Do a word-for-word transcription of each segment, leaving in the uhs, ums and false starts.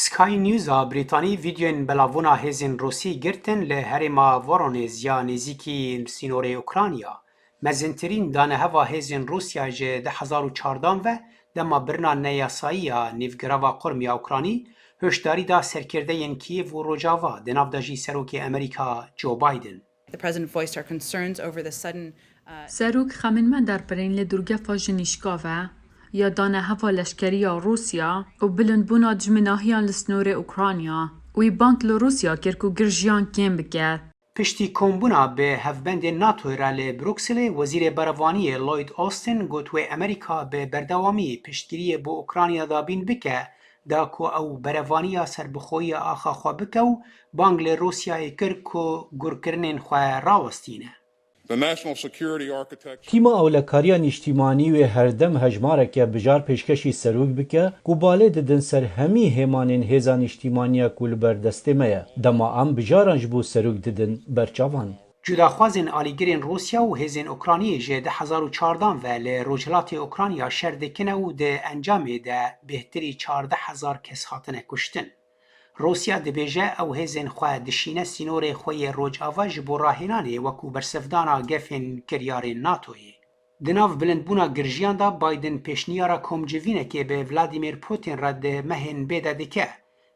Sky News a Brîtanî vîdeoyên belavbûna hêzên Rûsî girtin li herêma Voronezh ya nêzîkî sînorê Ukrayna. Mezintirîn daneheva hêzên Rûsya ji du hezar û çardan ve dema birina neyasayî ya nîvgirava qurm ya Ukraynî hişdarî da serkirdeyên Kîev û Rojava, di nav de jî Serokê Amerîka Joe Biden. The president voiced our concerns over the sudden, uh, Serok xemên me derpirên li dorgefa ji nîşka ve ya daneheva leşkerî ya Rûsya û bilindbûna dijminahiyan li snorê Ukrayna. Wî bang li Rûsya kir ku girjiyan kêm bike. Piştî kombûna bi hevbendên NATOyê re li Brukselê, Wezîrê Berevaniyê Lloyd Austin got wê Amerîka bi berdewamî piştgiriyê bo Ukrayna dabîn bike, da ku ew berevaniya serbixweyiya axa xwe bike û bang li Rûsyayê kir ku gurkirinên xwe rawestîne. The national security architecture. Tîma Ewlekariya Nîştîmanî wê herdem hejmareke bijar pêşkêşî serok bike ku balê didin ser hemî hêmanên hêza nîştîmaniya ku li ber destê me ye. Dema em bijaran ji bo serok didin ber çavan. Cudaxwazên alîgirên Rûsya û hêzên Ukrayniyê ji du hezar û çardan ve li rojhilatê Ukrayna şer dikine û di encamê de bêhtirî çardeh hezar kes hatine kuştin. Rûsya dibêje ew hêzên xwe dişîne sînorê xwe yê Rojava ji bo rahênanê wekû bersivdana gefên kiryarên NATOyê. Di nav bilindbûna girjiyan de Biden pêşniyara komcivînekê bi Vladimir Putin re di mehên bê de dike.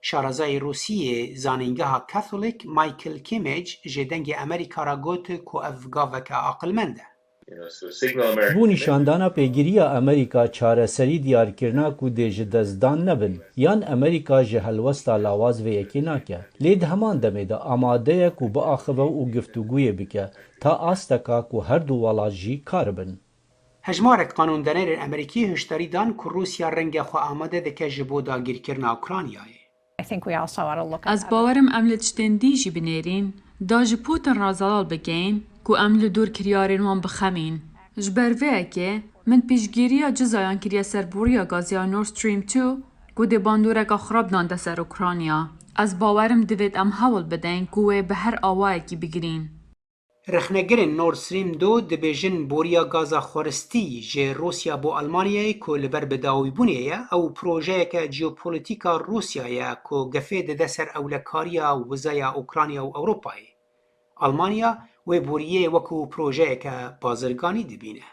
Şarezayê Rûsiyê zanîngeha Catholic Michael Kimmage ji Dengê Amerîka re got ku ev gaveke aqilmend e. You know, so signal American Ji bo nîşandana pêgiriya Amerîka çareserî diyarkirina ku dê ji dest dan nebin, yan Amerîka ji helwesta lawaz vê yekê nake. Lê di heman demê de amade ye ku biaxive û giftûguyê bike, ta asteka ku her du welat jî karibin. Hejmarek qanûndenerên Amerîkî hişdarî dan ku Rûsya renge xwe amade dike ji bo dagîrkirina Ukraynayê. I think we also ought to look at Ez other bawerim em li tiştên dî jî binêrîn, da ji Putin re zelal bikeyin ku em li dor kiryarên wan bixemîn. Ji ber vê yekê, min piştgiriya cizayan kiriye ser boriya gazê ya Nord Stream two ku dê bandoreka xirab dande ser Ukrayna. Ez bawerim divêt em hewl bideyin ku wê bi her awayekî bigirîn. Rexnegirên Nord Stream du dibêjin boriya gaza xweristî ji Rûsya bo Almanyayê ku li ber bidawîbûnê ye, ew projeyeke jeopolîtîk a Rûsyayê ye ku gefê dide ser ewlekariya wizaya Ukrayna û Ewropayê. Almanya wê boriyê wekû projeyeke bazirganî dibîne.